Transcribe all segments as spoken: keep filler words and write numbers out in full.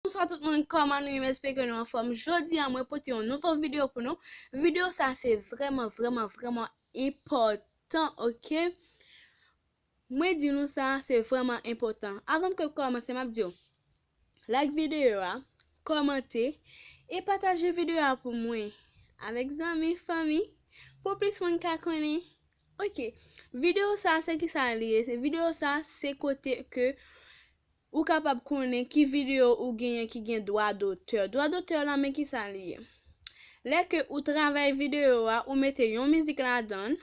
Bonswa tout moun, kòman nou ye? M espere ke nou anfòm. Jodi a, mwen pote yon nouvo videyo pou nou. Videyo sa se vrèman, vrèman, vrèman enpòtan, oke? Mwen di nou sa, se vrèman enpòtan. Avan ke m kòmanse, m ap di w, like videyo a, kòmante, e pataje videyo a pou mwen avèk zanmi, fanmi, pou plis moun ka konnen. Oke, videyo sa, se ki sa li ye? Se videyo sa, se kote ke ou kapab konnen ki videyo ou genyen ki gen dwa dotè. Dwa dotè la, men ki sa li ye. Lè ke ou travay videyo a, ou mete yon mizik ladan l,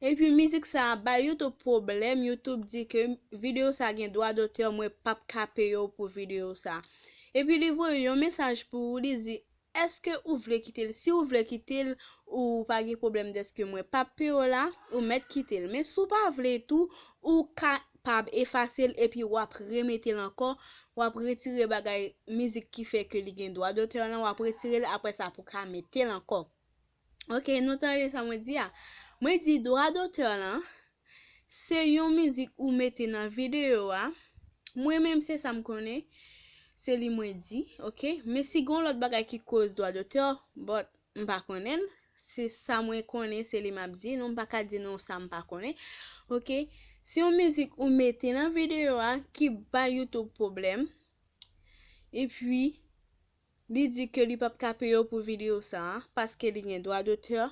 epi mizik sa a bay YouTube pwoblèm, YouTube di ke videyo sa a gen dwa dotè, mwen p ap ka peye w pou videyo sa a. Epi li voye yon mesaj pou ou, li di, èske ou vle kite l? Si ou vle kite l, ou pa gen pwoblèm dèske mwen p ap peye w la, ou mèt kite l. Men si w pa vle tou, ou kapab efase l epi w ap remete l ankò, w ap retire bagay mizik ki fè ke li gen dwa dotè lan, w ap retire l, apre sa pou w ka mete l ankò. Oke, nou tande sa mwen di a? Mwen di dwa dotè lan, se yon mizik ou mete nan videyo a. Mwen menm se sa m konnen, se li mwen di, oke? Men si gen yon lòt bagay ki koz dwa dotè, but m pa konnen l, se sa mwen konnen, se li m ap di, non, m pa ka di nou sa m pa konnen, oke? Se yon mizik ou mete nan videyo a ki bay YouTube pwoblèm, epi li di ke li p ap ka peye w pou videyo sa a, paske li gen dwa dotè.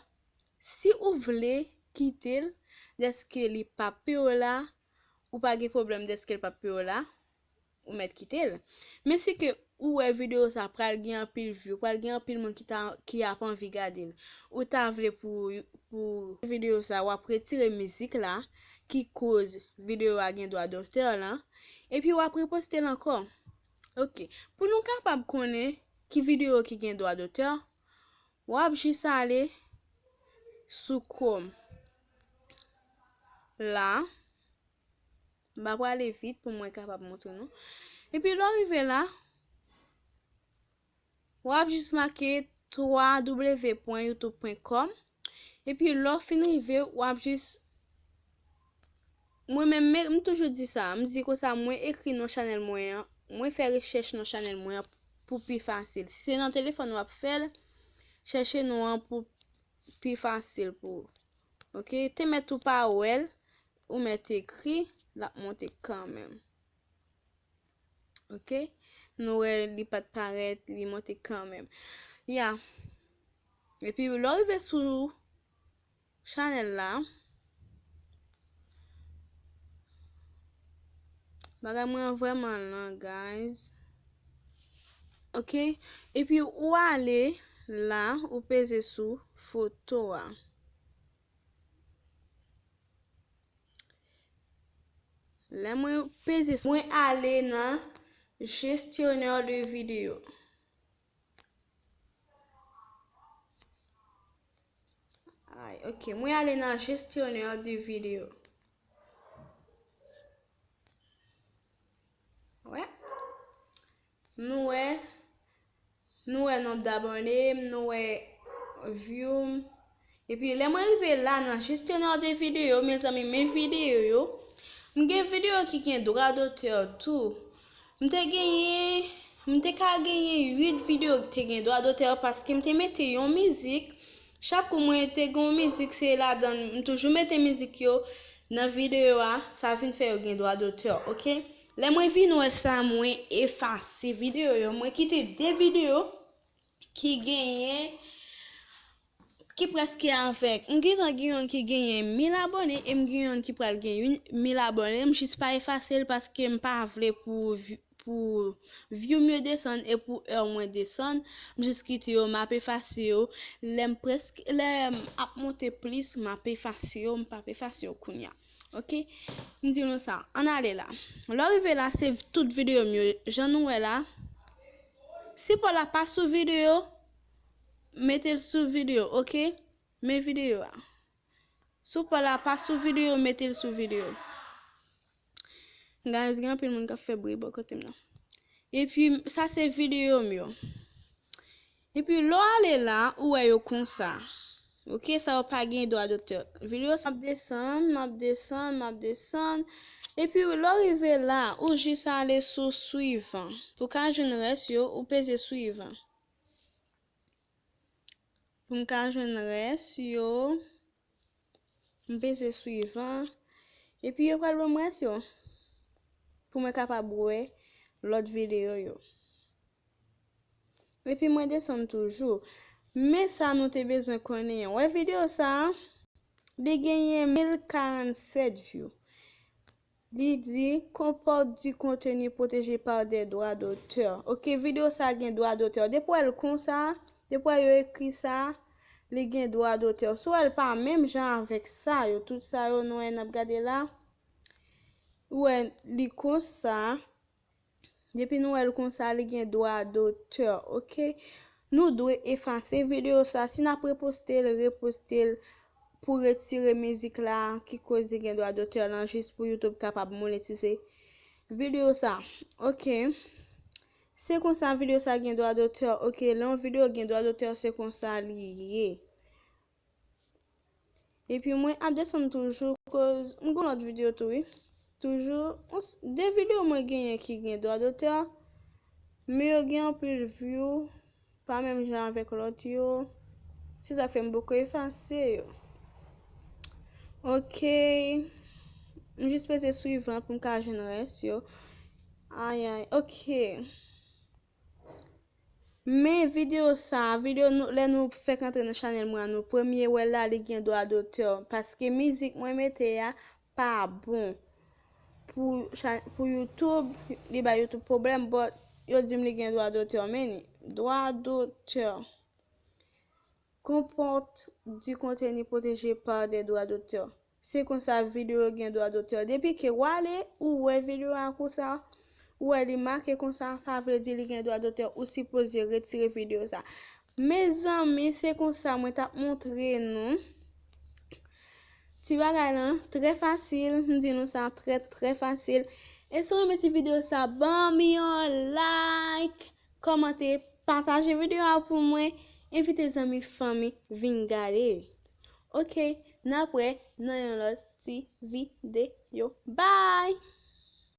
Si ou vle kite l, dèske li p ap peye w la, ou pa gen pwoblèm dèske l p ap peye w la, ou mèt kite l. Men si ke ou wè videyo sa pral gen anpil view, pral gen anpil moun ki ta, ki ap anvi gade l, ou ta vle pou, pou videyo sa, w ap retire mizik la ki koz videyo a gen dwa dotè lan, epi w ap reposte l ankò. Oke. Pou nou kapab konnen ki videyo ki gen dwa dotè, w ap jis ale sou Chrome la. M ap prale vit pou mwen kapab montre nou. Epi lè w rive la, w ap jis make twa w pwen youtube pwen kòm. Epi lè w fin rive, w ap jis, mwen menm, men, m toujou di sa, m di konsa, mwen ekri non chanèl mwen an, mwen fè rechèch non chanèl mwen an pou pi fasil. Si se nan telefòn w ap fè l, chèche non an pou pi fasil pou ou. Oke, te mèt ou pa wè l, ou mèt ekri, l ap monte kanmenm. Oke, nou wè li pa t parèt, li monte kanmenm. Ya. Epi lè w rive sou chanèl la, bagay mwen an vrèman long, guys. Oke, epi ou ale la, ou peze sou foto a. Lè mwen peze, mwen ale nan gestionnaire de vidéo. Ay, oke, mwen ale nan gestionnaire de vidéo. Wè. Nou wè, nou wè nonb dabòne m, nou wè view m. Epi lè mwen rive la nan gestionnaire de vidéo, mezanmi, men videyo yo. M gen videyo ki gen dwa dotè tou. M te genyen, m te ka genyen uit videyo ki te gen dwa dotè paske m te mete yon mizik. Chak kou mwen te gen yon mizik, se ladan m toujou mete mizik yo nan videyo a, sa vin fè yo gen dwa dotè, oke? Lè mwen vin wè sa, mwen efase videyo yo, mwen kite de videyo ki genyen, ki prèske avèk, m gentan gen youn ki genyen mil abòne e m gen youn ki pral gen mil abòne, m jis pa efase l paske m pa vle pou vi-, pou view m yo desann e pou heure mwen desann, m jis kite yo, m ap efase yo. Lè m prèske, lè m ap monte plis, m ap efase yo, m p ap efase yo kounya. Oke? M di nou sa, ann ale la. Lè w rive la, se tout videyo m yo, jan nou wè la. Sipò la pa sou videyo, mete l sou videyo, oke? Men videyo a. Sipò la pa sou videyo, mete l sou videyo. Guys, gen anpil moun k ap fè bri bò kote m nan. Epi, sa se videyo m yo. Epi, lè w ale la, ou wè yo konsa. Ok, sa yo pa gen dwa dotè. Videyo sa m ap desann, m ap desann, m ap desann. Epi lè w rive la, ou jis ale sou swivan. Pou w ka jwenn rès yo, ou peze swivan. Pou m ka jwenn rès yo, m peze swivan. Epi yo pral ban m rès yo. Pou mwen kapab wè lòt videyo yo. Epi mwen desann toujou. Men sa nou te bezwen konnen an. Wè videyo sa a? Li genyen mil karannsèt view. Li di, comporte du contenu protégé par des droits d'auteur. Ok, videyo sa a gen dwa dotè. Depi w wè l konsa, depi w wè yo ekri sa, li gen dwa dotè. Si w wè l pa menm jan avèk sa yo, tout sa yo nou wè n ap gade la, ou wè li konsa. Depi nou wè l konsa, li gen dwa dotè, ok? Nou dwe efase videyo sa. Si n ap reposte l, reposte l pou retire mizik la ki koz li gen dwa dotè lan, jis pou YouTube kapab monetize videyo sa, ok? Se konsa videyo sa gen dwa dotè, ok? Lè yon videyo gen dwa dotè, se konsa li ye. Epi mwen ap desann toujou, koz m gon lòt videyo tou, wi. Toujou, de videyo mwen genyen ki gen dwa dotè, men yo gen anpil view, pa menm jan avèk lòt yo. Se sa k fè m poko efase yo. Ok. M jis peze swivan pou m ka jwenn rès yo. Ayay, ok. Men videyo sa, videyo nou, lè nou fèk antre nan chanèl mwen an, nou premye wè l la, li gen dwa dotè. Paske mizik mwen mete a pa bon pou, pou YouTube, li bay YouTube pwoblèm, but yo di m li gen dwa dotè. Men dwa dotè. Comporte du contenu protégé par des droits d'auteur. Se konsa videyo gen dwa dotè. Depi ke w ale, ou wè videyo a konsa, ou wè li make konsa, sa vle di li gen dwa dotè, ou sipoze retire videyo sa. Mezanmi, se konsa mwen t ap montre nou. Ti bagay lan, trè fasil, m di nou sa, trè, trè fasil. E si w renmen ti videyo sa, ban m yon like, kòmante, pataje videyo a pou mwen, envite zanmi, fanmi vin gade. Ok, n ap wè nan yon lòt ti videyo. Bye!